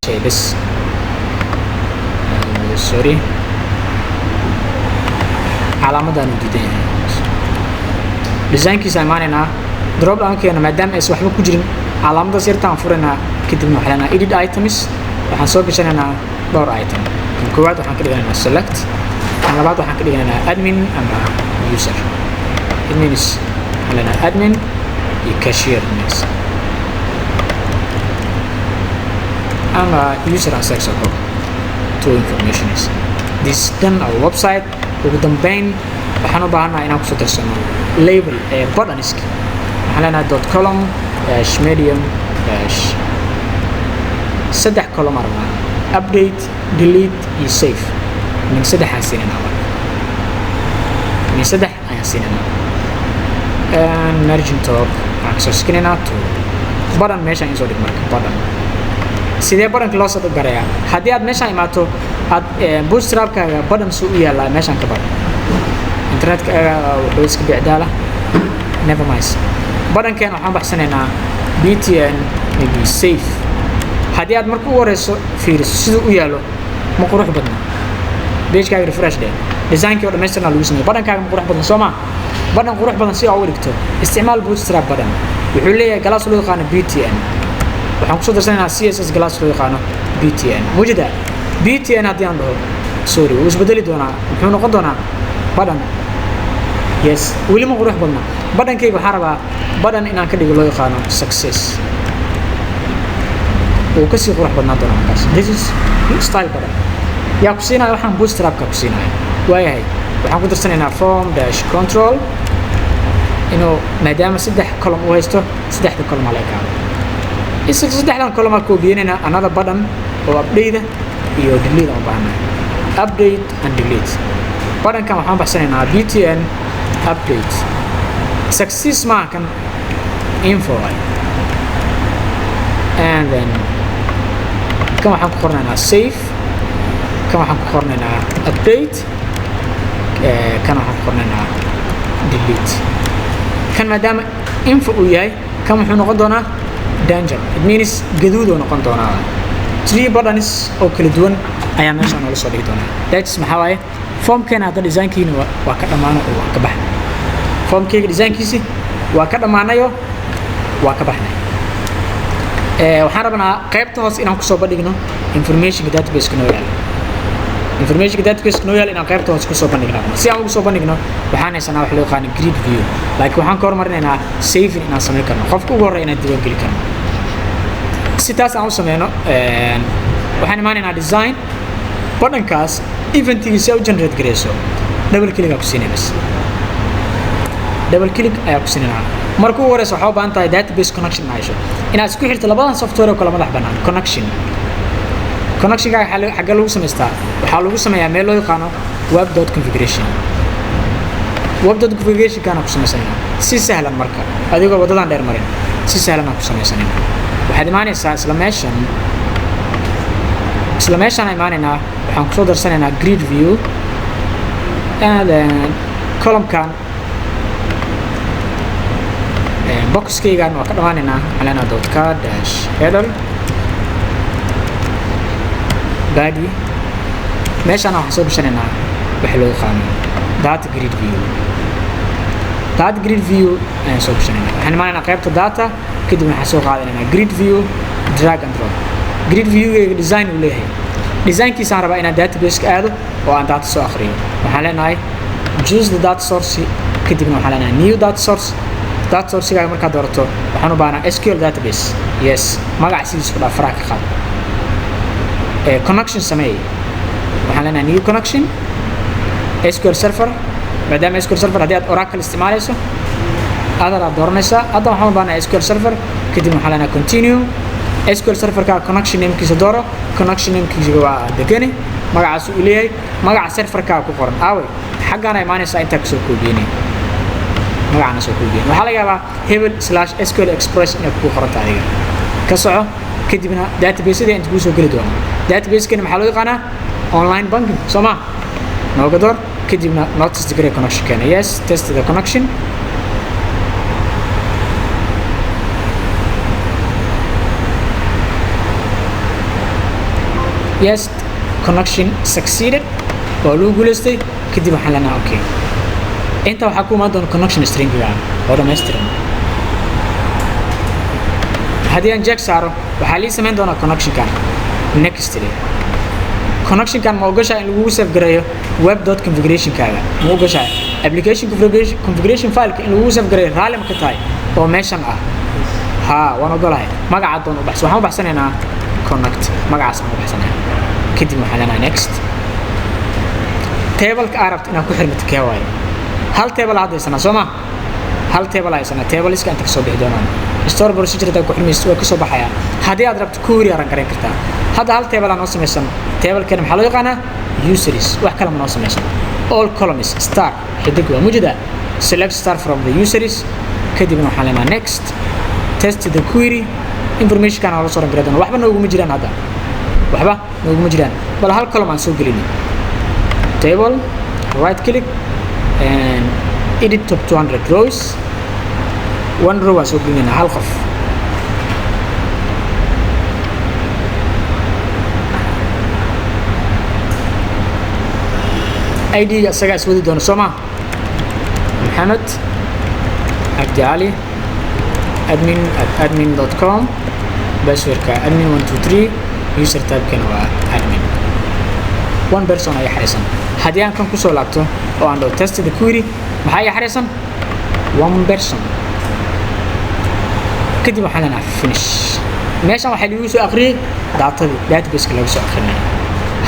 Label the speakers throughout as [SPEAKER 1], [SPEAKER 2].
[SPEAKER 1] Shay bas, sorry, calaamadan uu diidan yahay designkiisa. Imaanaynaa drop downkeena, maadaama aysan waxba ku jirin, calaamadaas yartaan furaynaa. Kadibna waxaan leenahay edit items. Waxaan soo gashanaynaa dhowr item. Kan koowaad waxaan ka dhiganaynaa select, kan labaad waxaan ka dhiganaynaa admin ama user. It means waxaan leenahay admin iyo cashier means ama user and sex of two information is this done our website. Ugu dambeyn waxaan u baahannahay inaan kusoo darsano label ee buttonski. Waxaan leenahay dot column dash medium dash, saddex column arabnaa: update, delete iyo save. Min saddexaan siinanaa marka, min saddex ayaan siinanaa. Margin top waxaan kasoo sikinaynaa to button. Meeshaan insoo dhig. Marka button sidee buttonka loo soo garayaa? Haddii aad meeshaan imaato, aad bootstrapkaaga button suu u yaallaa, meeshaan ka baran. Internetka wuxuu iska bicdaala. Never mind. Buttonkeena waxaan baxsanaynaa btn maybe save. Haddii aad marka u horeyso fiiriso siduu u yaallo, ma qurux badna. Pagekaaga refresh dheh. Designkii oo dhamaystirna lagu sameeyey. Buttonkaaga ma qurux badna, soo ma? Button qurux badan si aa uga dhigto, isticmaal bootstrap button. Wuxuu leeyahay class loo yaqaano btn. Waxaan kusoo darsanaynaa css class loo yaqaano btn mujida. Btn haddii aan dhaho, sorry, wuu isbedeli doonaa. Muxuu noqon doonaa button? Yes, weli ma qurux badna buttonkayga. Waxaan rabaa button inaan ka dhigo loo yaqaano success. Wuu kasii qurux badnaan doonaa markaas. This is style button. Yaa ku siinaya waxaan? Bootstrapka ku siinaya. Waayahay, waxaan ku darsanaynaa form dash control inuu, maadaama saddex column uu haysto, saddexda column hala ekaado. Isaga saddexdan column aa koobiyeynaynaa another button oo update iyo delete aan u baahannahay, update and delete. Buttonkan waxaan baxsanaynaa btn update success maaha kan, info. And then kan waxaan ku qornaynaa save, kan waxaan ku qornaynaa update, kan waxaan ku qornaynaa delete. Kan maadaama info uu yahay, kan wuxuu noqon doonaa danger. It means gaduud uu noqon doonaa. Three buttons oo kala duwan ayaa meesha noola soo dhigi doonaa. That's maxaa waaye formkeena. Hadda designkiina waa ka dhammaano oo waa ka baxnay. Formkeyga designkiisi waa ka dhammaanayo, waa ka baxnay. Waxaan rabnaa qaybta hoose inaan kusoo bandhigno informationka databaseka noo yaala. Informationka databaseka noo yaala inaan qaybta hoose kusoo bandhigno. Si aan ugu soo bandhigno, waxaan haysanaa wax loo yaqaano grid view, laakiin waxaan ka hormarinaynaa saving inaan samayn karno, qofka ugu horreya inaan diiwaan geli karno. Si taas aan u sameyno, waxaan imaanaynaa design. Buttonkaas eventigiisa si aad u generate gareyso, double click aa ku siinay bas. Double click ayaa ku siinayna. Marka ugu horeysa waxaa u baahan tahay database connection inaad hesho, inaad isku xirto labadan software oo kala madax bannaan. Connection, connectionkaaga xaggee lagu samaystaa? Waxaa lagu sameeyaa meel loo yaqaano web dot configuration. Web dot configuration kaana ku samaysanayna si sahlan. Marka adigoo waddadan dheer marin, si sahlan aan ku samaysanayna. Waxaad imaanaysaa isla meeshan, isla meeshaan imaanaynaa. Waxaan kusoo darsanaynaa grid view and then columnkan, boxkaygan waa ka dhamaanaynaa. Waxaan leenahay dot card dash header body. Meeshaan waxaan soo gashanaynaa waxa loo yaqaano data grid view. Data grid view ayaan soo gashanaynaa. Waxaan imaanaynaa qaybta data, kadib waxaan soo qaadanaynaa grid view, drag and drop. Grid viewgayga design uu leeyahay. Designkiisaan rabaa inaan database-ka aado oo aan data soo akhriyo. Waxaan leenahay choose the data source, kadibna waxaan leenahay new data source. Data sourcegaaga markaad doorato, waxaan u baahnaa SQL database. Yes, magaca sidiisa ku dhaa, faraha ka qaad. Connection sameey. Waxaan leenahay new connection, SQL Server. Maadaama SQL Server, haddii aad Oracle isticmaalayso, other aad dooranaysaa. Hadda waxaan u baahnaa SQL Server. Kadib waxaan leenahay continue. SQL Serverka connection namekiisa dooro. Connection namekiisa waa degani, magacaas uu leeyahay. Magaca serverkaa ku qoran aaway? Xaggaana imaanaysaa, intaa kasoo koobiyenay, magacana soo koobiyen. Waxaa laga yaabaa hebel slash SQL Express inay kugu qoranta adiga. Ka soco. Kadibna database-ada inta kuu soo geli doono. Database-kana maxaa loo yaqaanaa? Online banking, soo ma? Nooga door. Kadibna noo test garee connection keena. Yes, test the connection. Yes, connection succeeded, waa lagu guuleystay. Kadib waxaan leenahay okay. Inta waxaa ku imaan doona connection stringiga oo dhammaystiran. Haddii aan check saaro, waxaa lii samayn doonaa connectionkan. Next day, connectionkan ma ogashaa in lagugu save gareeyo web dot configurationkaaga? Ma ogashaa application configuration fileka in lagugu save gareeyo? Raalli ma ka tahay oo meeshan ah? Haa, waan ogolahay. Magaca doon u baxso. Waxaan u baxsanaynaa connect, magacaas aan u baxsanaya. Kadib waxaan leenahay next. Tableka aa rabto inaad ku xirmato kee waayo? Hal table hadda haysanaa, soo ma? Hal table haysanaa. Tableska inta kasoo bixi doonaan store procedure haddaad ku xirmaysid, waa kasoo baxayaa. Haddii aad rabto query aran garan kartaa. Hadda hal table aa noo samaysan. Tablekeena maxaa loo yaqaanaa? Users. Wax kale ma noo samaysan. All columns star, xidig waa mujida. Select star from the users. Kadibna waxaan leenahay next. Test the query. Informationkan waa la soo ran garan doona. Waxba nooguma jiraan hadda, waxba nooguma jiraan. Bal hal column aan soo gelino. Table, right click and edit top 200 rows. One row aan soo gelinayna, hal qof. ID-ga isagaa iswadi doona, soo ma? Maxamed Cabdi Cali, admin@admin.com, passwordka admin 123, user typekana waa admin. One person ayaa xariisan. Haddii aan kan kusoo laabto oo aan dhaho test the query, maxaa ayaa xariisan? One person. Kadib waxaan leenahay finish. Meeshan waxaa lagu soo akhriyey daatadii databaseka laga soo akrinaya.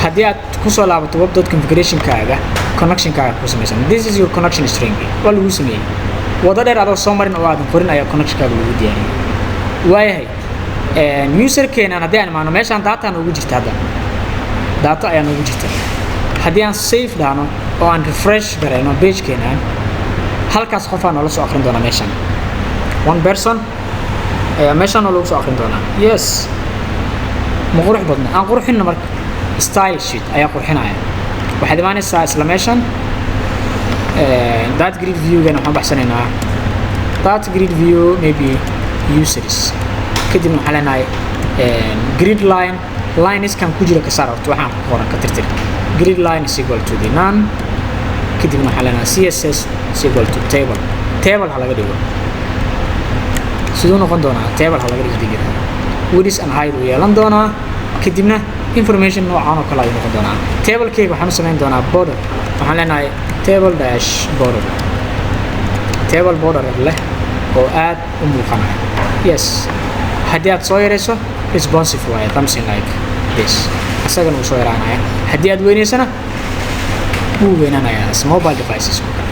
[SPEAKER 1] Haddii aad kusoo laabato web dot configurationkaaga, connectionkaaga ku samaysan. This is your connection string, waa lagu sameeyey. Wado dheer adoo soo marin oo aadan qorin ayaa connectionkaaga lagu diyaariyey. Waayahay, userkeenan haddii aan imaano, meeshaan data noogu jirta. Hadda data ayaa noogu jirta. Haddii aan save dhahno oo aan refresh garayno pagekeenan, halkaas qofaa noola soo akrin doonaa. Meeshan one person ayaa meeshaan noo lagu soo akrin doonaa. Yes, ma qurux badna? Aan qurxinno marka. Style sheet ayaa qurxinaya. Waxaad imaanaysaa isla meeshan data grid viewgana. Waxaan baxsanaynaa data grid view maybe users. Kadibna waxaan leenahay grid line, lineskan ku jira ka saar. Horta waxaan ku qoran ka tirtir. Grid line is equal to the none. Kadibna waxaan leenahay CSS is equal to table. Table ha laga dhigo. Siduu noqon doonaa table ha laga dhigo hadii yidhahdo? Width and height uu yeelan doonaa. Kadibna information noocaan oo kale ayuu noqon doonaa. Tablekeyga waxaan u samayn doonaa border. Waxaan leenahay table dash border, table border leh oo aad u muuqanaya. Yes, haddii aad soo yarayso, responsive waaye, something like this. Isagana wuu soo yaraanaya. Haddii aad weynaysana, wuu weynaanayaa as mobile devices oo kale.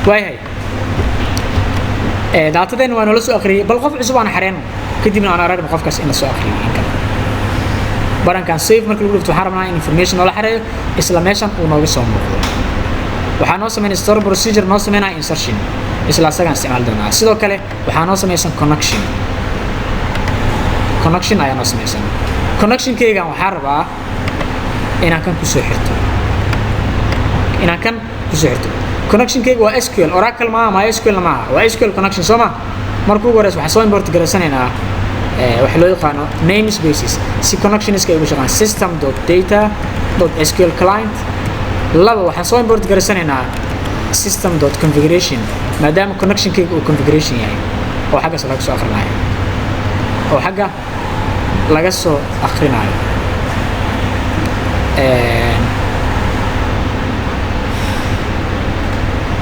[SPEAKER 1] Waayahay, daatadeen waa noola soo akhriyey. Bal qof cusub aan xareyno, kadibna aan aragno qofkaas in la soo akhriyay in kale. Barankan save marka lagu dhufto, waxaan rabnaa in information noola xareeyo, isla meeshan uu nooga soo muuqdo. Waxaa noo sameynay store procedure, noo sameynaya insertion, isla asagaan isticmaali doonaa. Sidoo kale waxaa noo samaysan connection. Connection ayaa noo samaysan. Connectionkaygan waxaa rabaa inaan kan kusoo xirto, inaan kan kusoo xirto. Connectionkayga waa SQL, Oracle maaha, MySQL maaha, waa SQL connection, soo ma? Marka ugu horeysa waxaan soo import garaysanaynaa waxa loo yaqaano namespaces si connectionska ay ugu shaqaan: system dot data dot SQL client. Laba, waxaan soo import garaysanaynaa system dot configuration, maadaama connectionkayga uu configuration yahay oo xaggaas laga soo akhrinayo, oo xagga laga soo akhrinayo.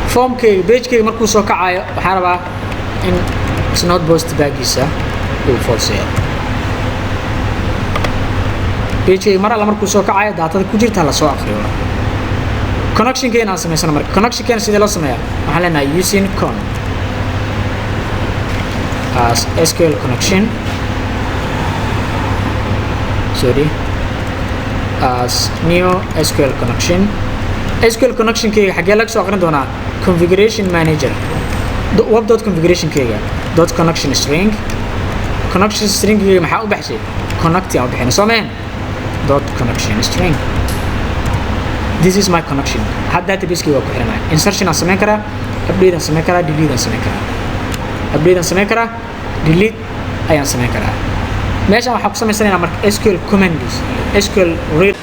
[SPEAKER 1] Formkayga, pagekayga markuu soo kacayo, waxaan rabaa in not post bagiisa uu false yahay. Pagekayga mar alla markuu soo kacayo, daatada ku jirta la soo akriyo. Connectionkeena aan samaysano. Marka connectionkeena sidee loo sameeyaa? Waxaan leenahay using con as SQL connection, sorry, as new SQL connection. SQL connectionkayga xaggee laga soo aqrin doonaa? Configuration manager web dot configurationkayga dot connection string. Connection stringkayga maxaa u baxshay? Connect aan u bixina, soo mehen? Dot connection string. This is my connection. Had database-kii waa ku xiranaya. Insertion aan samayn karaa, update aan samayn karaa, delete aan samayn karaa, update aan samayn karaa, delete ayaan samayn karaa. Meeshan waxaan ku samaysanaynaa marka SQL commands, SQL read.